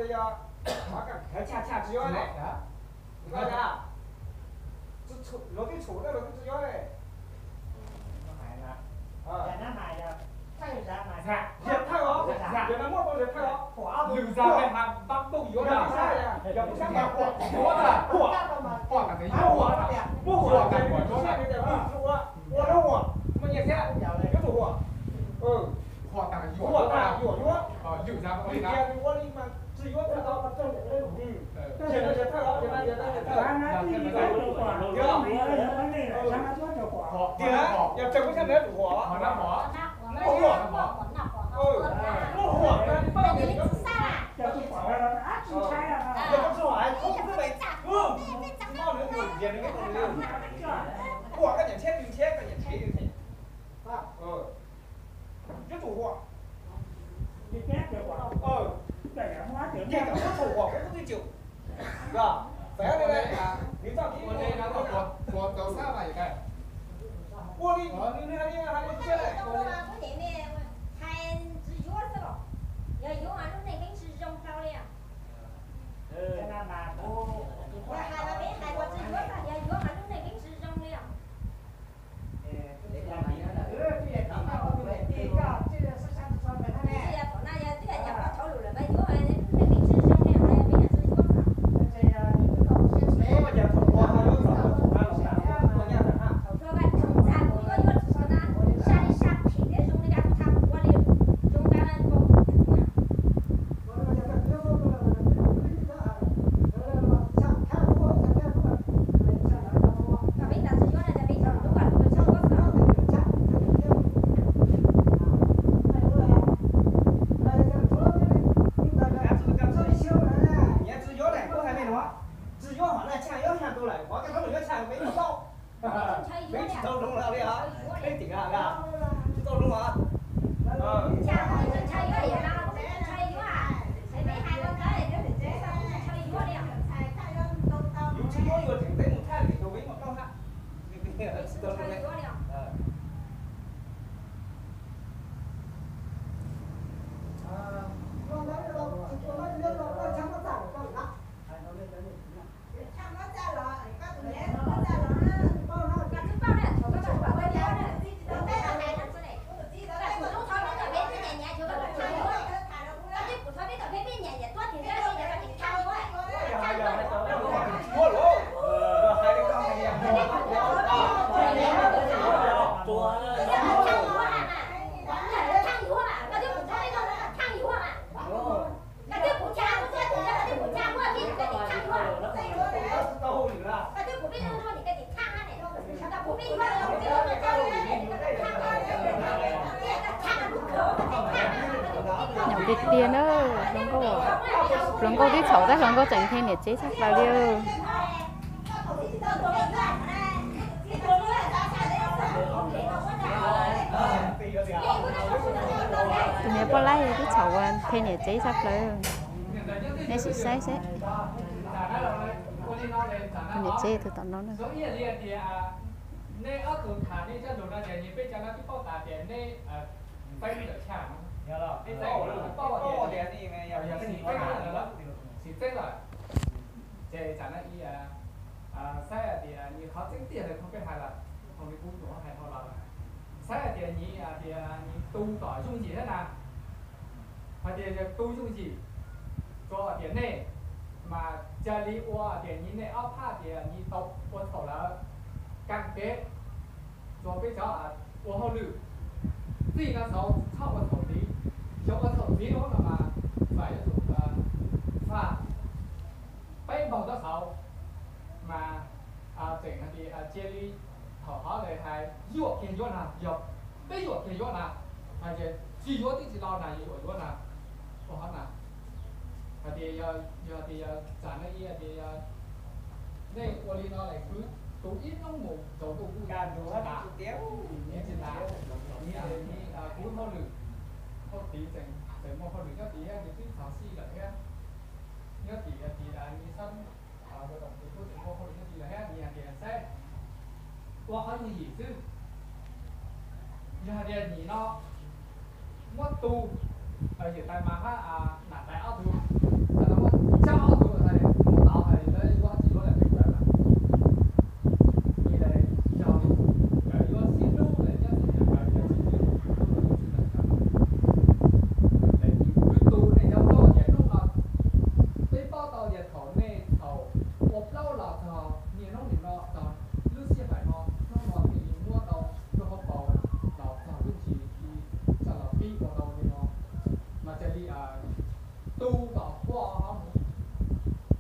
Yog, qhov kam khav tshaj tshaj tsis yuav ne. Koj yog, luag twb tshum na, luag twb tsis yuav ne. Yog thawj os, yog no muaj tau yog thawj os. Lwm zag peb hab pab pub yuav na. Yog kuv sab mas huam, huam, huam, huam, huam, huam, huam, muaj nyiaj thiab, yuav tus huam. Huam tas yuam yuav. Lwm zag ua li no. Ua li mas tsis yuav thawj os. Tias no yog thawj os, tias no yog thawj os. Tias yog tseem muaj sab ntawd tus huam. Lub huam, lub huam, lub huam, lub huam, lub huam, huam koj nyiam thiab, nyiam thiab, koj nyiam thiab. Yuav tus huam. Nyiag cov huam peb kuj twb cem. Yog, feem li, nws txoj kev ua li no, ua li nws hais li, hais li tiag. Kuv niam ne, hais tsis yuav xwb los, yog yuav mas lub neej peb tsis zoo dhau li. Yog hais mas peb hais tsis yuav, yog yuav mas lub neej peb tsis zoo li os. Tsis yog thaum no yog twb yog nyuam qhuav thov lus lawm mas yuav mas lub neej peb tsis zoo li os, yog peb hais tsis yuav mas. Thaum ntxag kuv yuav yuav tsis tau na, sab li sab phim zoo li kab kuv txhaj kuv ua li zoo kab na. Tsis yuav hom na, tshaj yuav haj tus lawm, qhov coj tau yuav tshaj peb tsis tau. Peb tsis tau zoo lawm li os. Peb tim lawm, tsis tau zoo os. Yus tsis yuav yuav tseem peb mus thaj li tus peb mus tau haj. Tsis tau zoo li. Nyob tiag tiag na, hluas nkauj, hluas nkauj twb txhaum tab hluas nkauj tseem qhia niam tsev tshaj plaws li. Tus niam poj laib twb txhaum qhia niam tsev tshaj plaws. Nej sim saib seb. Tus niam tsev tus tom no na. Nej ob tug tham nej cov lus no ces peb cov no twb paub tas tias nej feeb ntawm tshaj no. Peb paub tias nej yog txiv feeb lawm, txiv feeb lawm. Ces tam no ib saib tias nyias qhov tseeb tiag lawm, qhov peb hais lawm, qhov nws kuv nyuam hais dhau los lawm. Saib hais tias nyias, hais tias nyias tu kom yooj yim thiab na. Hais tias yog tu yooj yim, tsuas hais tias nej mas cia li ua hais tias nyias nej ob phaj tias nyias tau ua txhaum lawm, kam kev. Tsuas peb cov ua hauj lwm, txij no saud txhob ua txhaum ntxiv. Xyov ua txhaum ntxiv no mas faj yuav tsum faj peb npaug tab saud mas tseem hais tias cia li thaum qhov ntawd hais yuam kiag yuav na, yog peb yuam kiag yuav na, hais tias tsis yuav twb tsis tau na, yuam yuav na, ua qhov na. Hais tias yog, yog tias yog tam no ib hais tias yog nej ua li no lawm kwv tus ib hnub mus tsaus ntuj kuj tsis tas, tsis tas. Kuv hauj lwm, hauj tid tseem muaj hauj lwm nyob tid thiab, nws twb txog sij lawm thiab. Nyob tim tim nws sab ua tom tid kuj tseem muaj hauj lwm nyob tid lawm thiab, nws hais tias saib ua qhov yooj yim xwb. Yog hais tias nim no muab tu, yawm tais mas hab nam tais ob tug, tam no Coj ob tug hais, tau hais lawv yuav tsis yuav lawm peb tawm na. Ib leeg yog nkawd yuav sib hlub lawm nyob txij nkawd yuav tsis hlub, lawm tus neeg nyob txoj tias hnub no, peb paub tau tias thaum nej thaum ua plaub los txog niaj hnub nim no txog lub sij hawm no, hnub no thiaj li muab tau lub hauv paus los txog lub ntsis li, txog los pib ua tau li no, mas cia li tu kom quaj hov mus,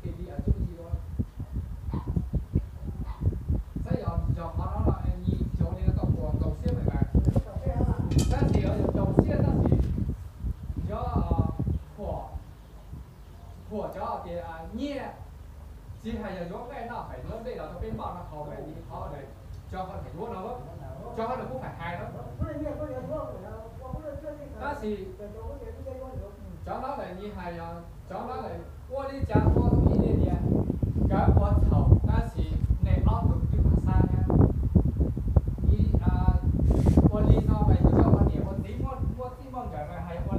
cia li txuj ci dua. Saib yog yog qhov no no nyias xyov li no tau puas txaus siab lawm. Tab sis yog txaus siab tab sis yog thuam, thuam cov tias nyiaj, tsis hais yog yuav nqaij noj hais yuav dej los rau peb npaj no haus lawm li qhov lawm, cov qhov yuav no, cov qhov lawm kuj hais hais no. Tab sis cov no lawm nyias hais, cov no lawm ua li cas ua tus ib niag niam, nkawd ua txhaum tab sis nej ob tug twb mam xav thiab. Ua li no mas yog cov ua niam ua txiv muaj txij muaj nkawm mas hais yog